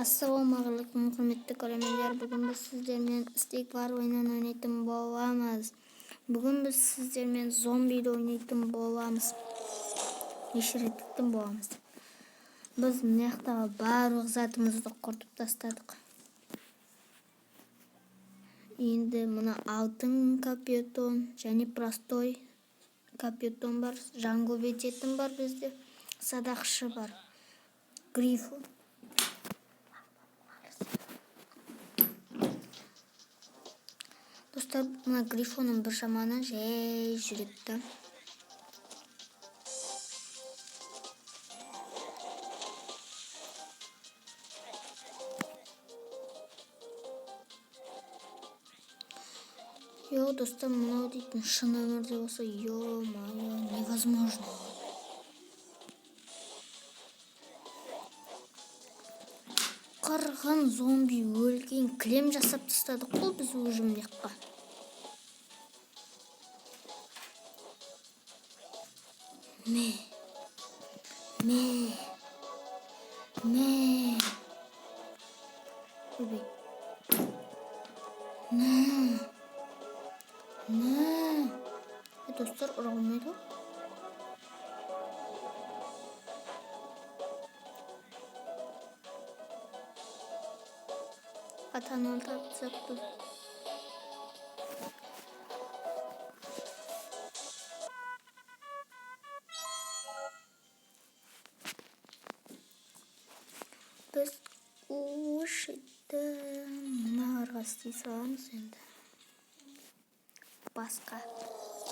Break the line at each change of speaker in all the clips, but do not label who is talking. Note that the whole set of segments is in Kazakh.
Ассалаумағалейкум, құрметті көрермендер! Бүгін біз сіздермен Stick War ойынын ойнайтын боламыз. Бүгін біз сіздермен зомбиді ойнайтын боламыз. Неше рет боламыз. Біз мына жақтағы барлық затымызды құртып тастадық. Енді мына алтын капитон және простой капитон бар, жан көбейтетін бар бізде, садақшы бар, грифон. Достар, мына грифонның бір жаманы жай жүреді да. Йо, достар, мынау дейтін шын өмірде болса, ё-моё, невозможно. Қырғын зомби өлген, кілем жасап тастадық қой біз уже мына жаққа. Мә. Мә. Мә. Ойбай. Мә. Мә. Достар, ұра алмайды ғой. Атаны өлтіріп тастапты. Біз ушитті мыналарға істей саламыз енді. Басқа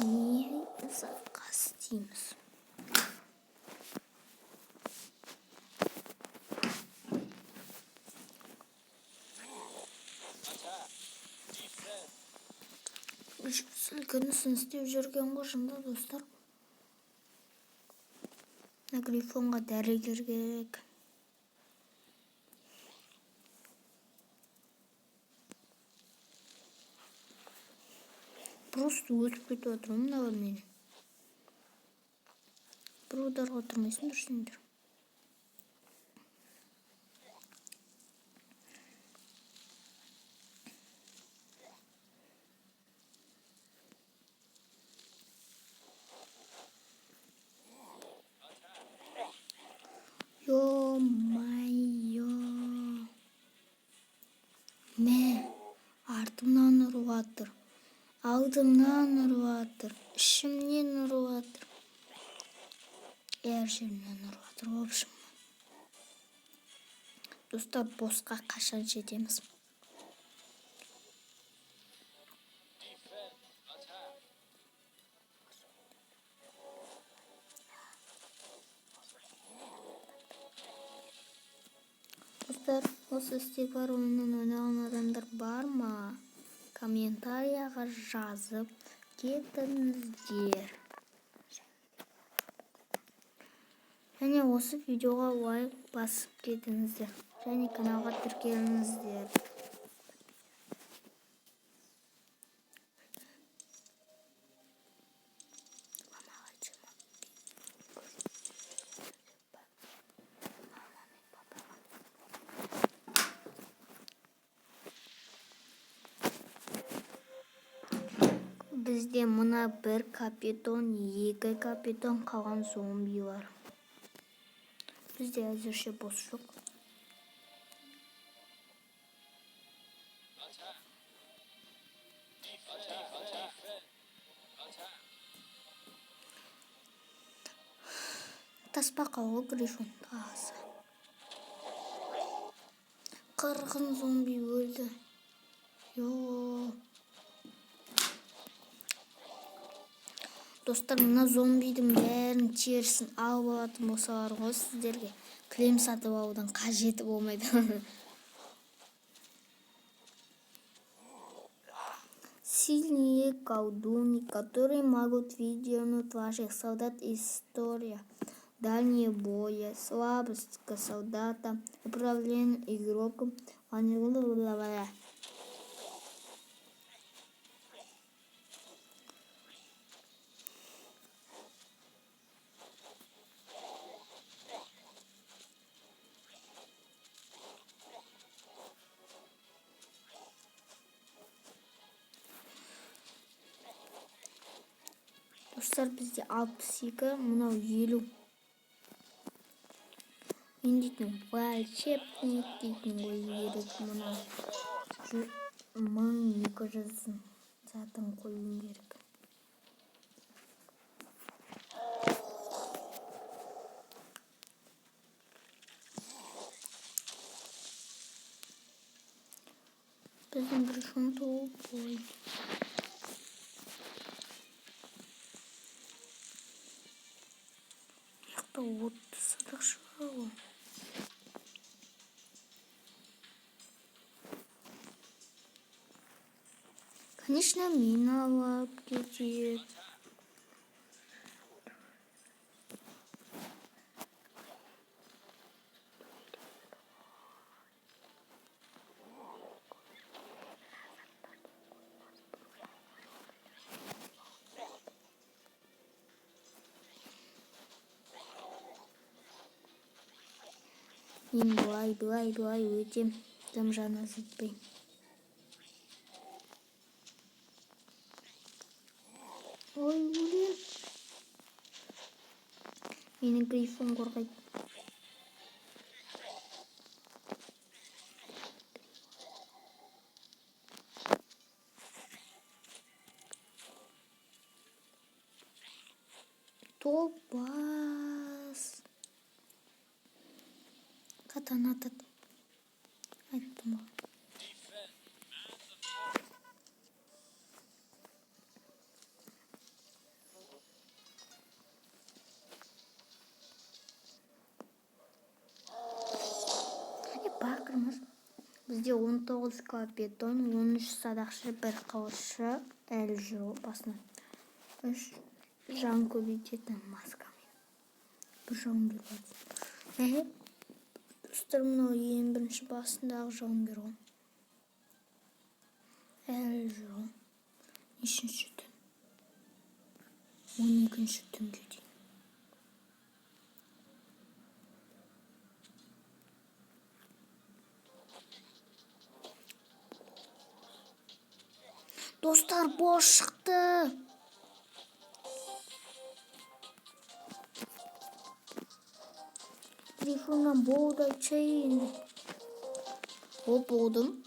не затқа істейміз? Сілкінісін істеп жүрген ғой жынды, достар. Мына грифонға дәрігер керек. Просто өтіп кетіп жатыр ғой мыналар менен. Бір ударға отырмайсыңдар сендер. Ё-моё. Мә, артымнан ұрып жатыр. Алдымнан ұрып жатыр. Ішімнен ұрып жатыр. Әр жерімнен ұрып жатыр, в общем. Достар, босқа қашан жетеміз? Достар, осы Stick War ойынын ойнаған адамдар бар ма? Комментарияға жазып кетіңіздер. Және осы видеоға лайк басып кетіңіздер. Және каналға тіркеліңіздер. Бізде мына бір капитон, екі капитон, қалған зомбилар. Бізде әзірше бос жоқ. Тасбақа ғой грифон тасы. Қырғын зомби өлді. Йо. Достар, мына зомбидің бәрін терісін алып алатын болсалар ғой, сіздерге кілем сатып алудың қажеті болмайды. Сильные колдуны, которые могут выдернуть ваших солдат из строя. Дальние боя, слабость к солдатам, управление игроком. Достар, бізде 62, мынау 50. Мен дейтін волшебник дейтін қою керек мына 1200 затын қоюым керек. Біздің грифон толып. Мына отты садақшы бар ғой. Конечно, мені алып кетеді. Мен былай, былай, былай өтем, дым жаны жетпей. Ой, өлем. Мені грифон қорғайды. Топ бас. Катана атады. Айттым ғой. Бақырмыз. Бізде 19 капитон, 13 садақшы, 1 қылышы, әлі жүр басына. 3 жан көбейтетін маскамен. Бір жауынгер бар. Достар, мынау ең бірінші басындағы жауынгер ғой. Әлі жүр ғой. Нешінші түн? 12-ші түнге дейін. Достар, бос шықты. Грифоннан боуды айтшы енді. О, болдым.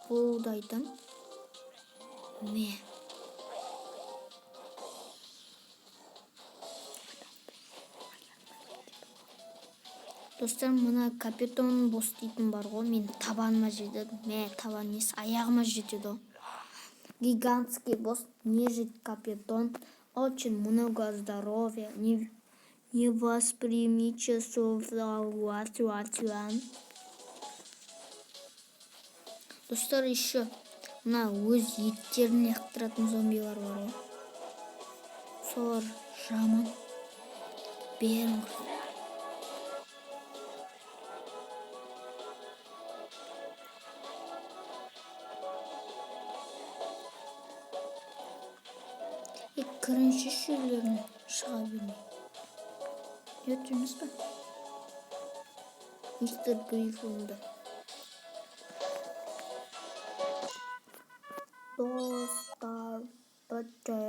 Боуды айтам. Ме. Достар, мына капитон бос дейтін бар ғой, мен табаныма жетеді. Мә, табан несі, аяғыма жетеді ғой. Гигантский босс, нежить капитон, очень много здоровья, не воспримите. Достар, еще мына өз еттерін лақтыратын зомбилар бар ғой. Солар жаман. Бәрін құртады. Кірінші үйлеріне шыға бермей. Ұят емес пе? Мистер Грифонды. Достар, бітті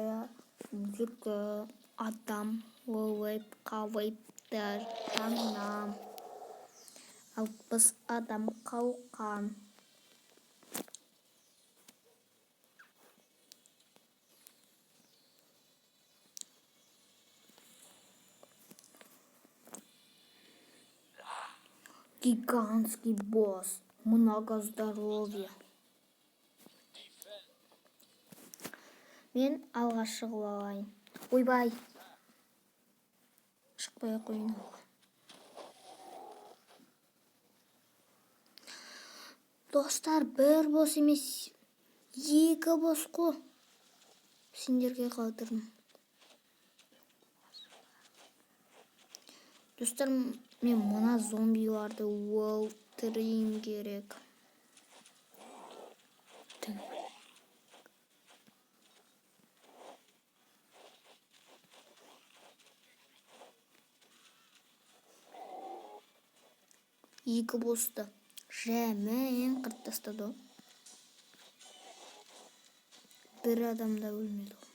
екі адам өліп қалыпты жаңа. 60 адам қалған. Гигантский босс. Много здоровья. Мен алға шығып алайын. Ойбай. Шықпай ақ қояйын алға. Достар, бір босс емес, екі босс қой. Сендерге қалдырдым. Достар, мен мына зомбиларды өлтіруім керек. Екі босты жаман қырып тастады ғой. Бір адам да өлмеді ғой.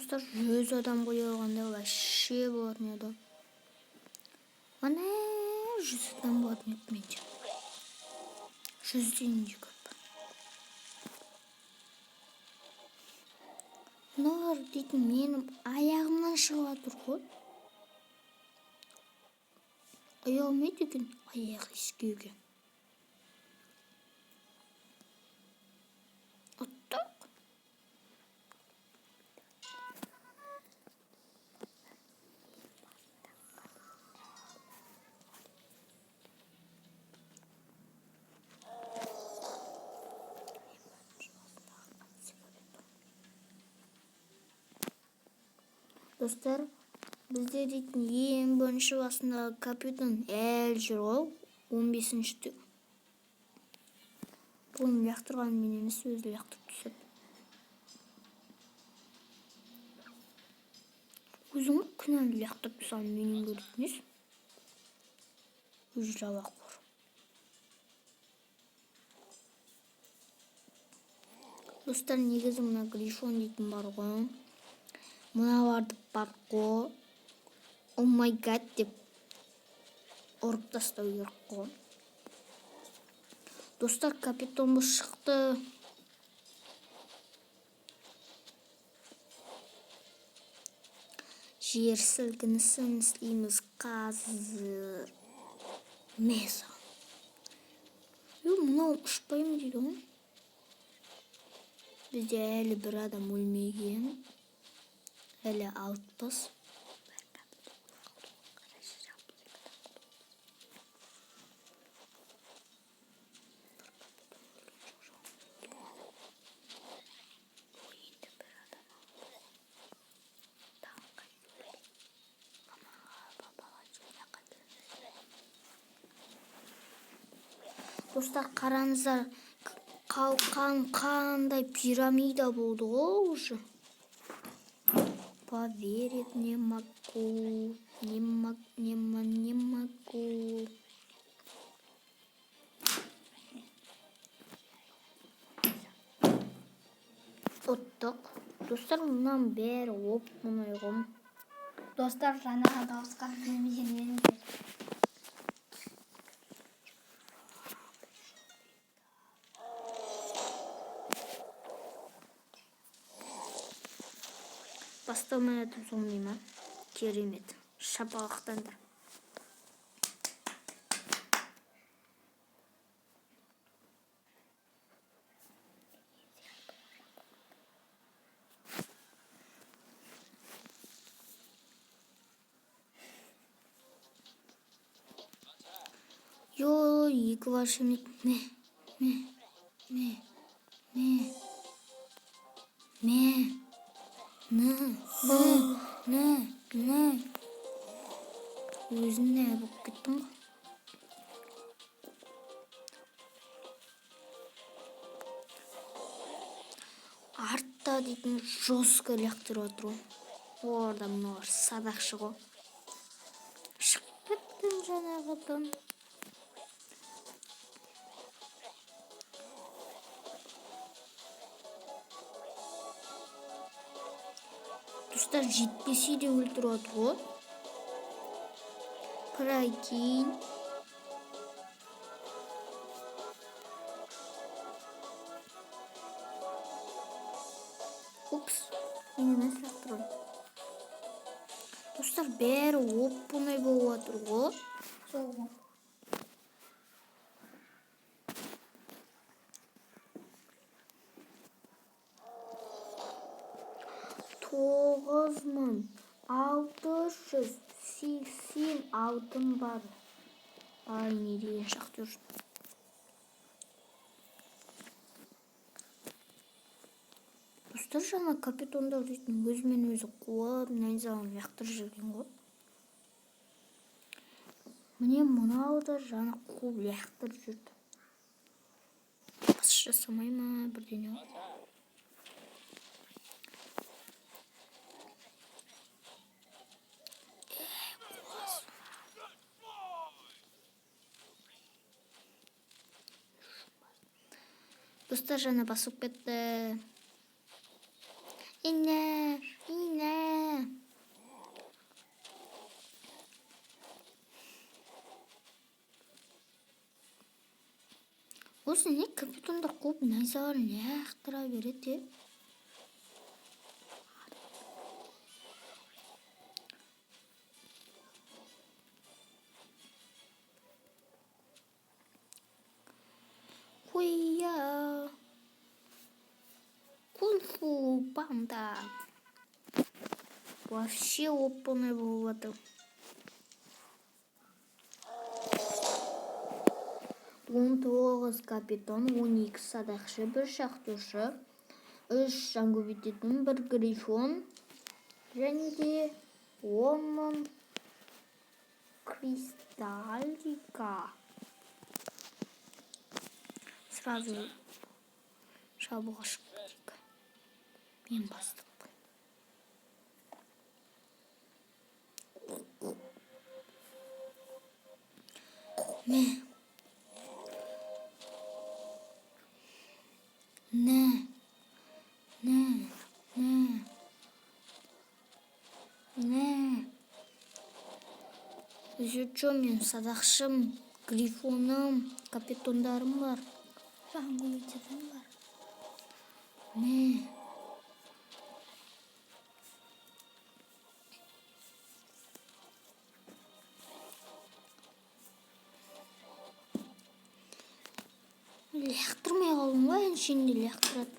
Достар, 100 адам қоя алғанда вообще болатын еді. Міне, 100 адам болатын еді менде. 100-ден де көп. Мыналар дейтін менің аяғымнан шығып жатыр ғой. Ұялмайды екен аяқ иіскеуге. Ұттық. Достар, бізде дейтін ең бірінші басындағы капитан әлі жүр ғой, 15-ші. Бұны лақтырған мен емес, өзі лақтырып түседі. Өзің ғой күнәні лақтырып тастаған, менен көретін емес. Өзі жалақор. Достар, негізі мына Грифон дейтін бар ғой. Мыналарды бар ғой. Oh my god деп ұрып тастау керек қой. Достар, капитанымыз шықты. Жер сілкінісін істейміз қазір. Мә саған. Мынау ұшпаймын дейді ғой. Бізде әлі бір адам өлмеген. Әлі 60. Достар, қараңыздар, қалқан қандай пирамида болды ғой уже. Поверить не могу, не могу, не не могу. Ұттық. Достар, мынаның бәрі оп-оңай ғой.
Достар, жаңағы дауысқа бермеңдер.
Басталмай жатып зомби ма? Керемет. Шапалақтаңдар. Йо, екі волшебник. Ме, ме, ме, ме, ме. Не, не, не, не. Өзің не болып кеттің ғой? Артта дейтін жестко лақтырып отыр ғой. Орда мыналар садақшы ғой. Шығып кеттім жаңағыдан. Достар, жетпесе де өлтіріп отыр ғой. Прикинь. Упс, мен емес лақтырдым. Достар, бәрі оп-оңай болып жатыр ғой.
Сол ғой.
9686 алтын бар. Ай, не деген шахтер. Достар, жаңа капитондар дейтін өзімен өзі қуып, найзағын лақтырып жүрген ғой. Міне мынау да жаңа қуып лақтырып жүрді. Бас жасамай ма бірдеңе ғой. Достар, жаңа басып кетті. Ине, ине. Осы не капитандар қуып, найзаларын лақтыра береді, е? Хуя! Кунг-фу панда. Вообще оп-оңай болып жатыр. 19 капитан, 12 садақшы, бір шахтершы, үш жан көбейтетін, бір грифон және де 10 000 кристаллика. Сразу шабуға шығып кетейік. Мен бастықпын. Мә. Нә. Нә. Нә. Нә. Еще чё, мен садақшым, грифоным, капитандарым бар.
Жан көбейтетін бар.
Мә. Лақтырмай қалдым ғой, әншейінде лақтырады.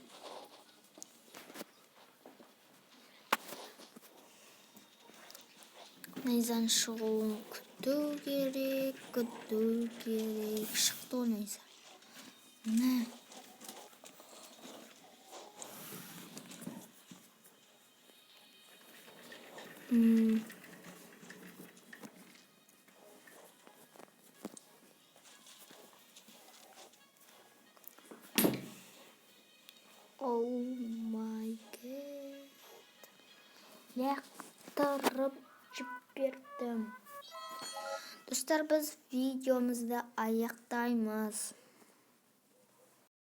Найзаның шығуын күту керек, күту керек. Шықты ғой найза. Мә. Oh my God. Лақтырып жібердім. Достар, біз видеомызды аяқтаймыз.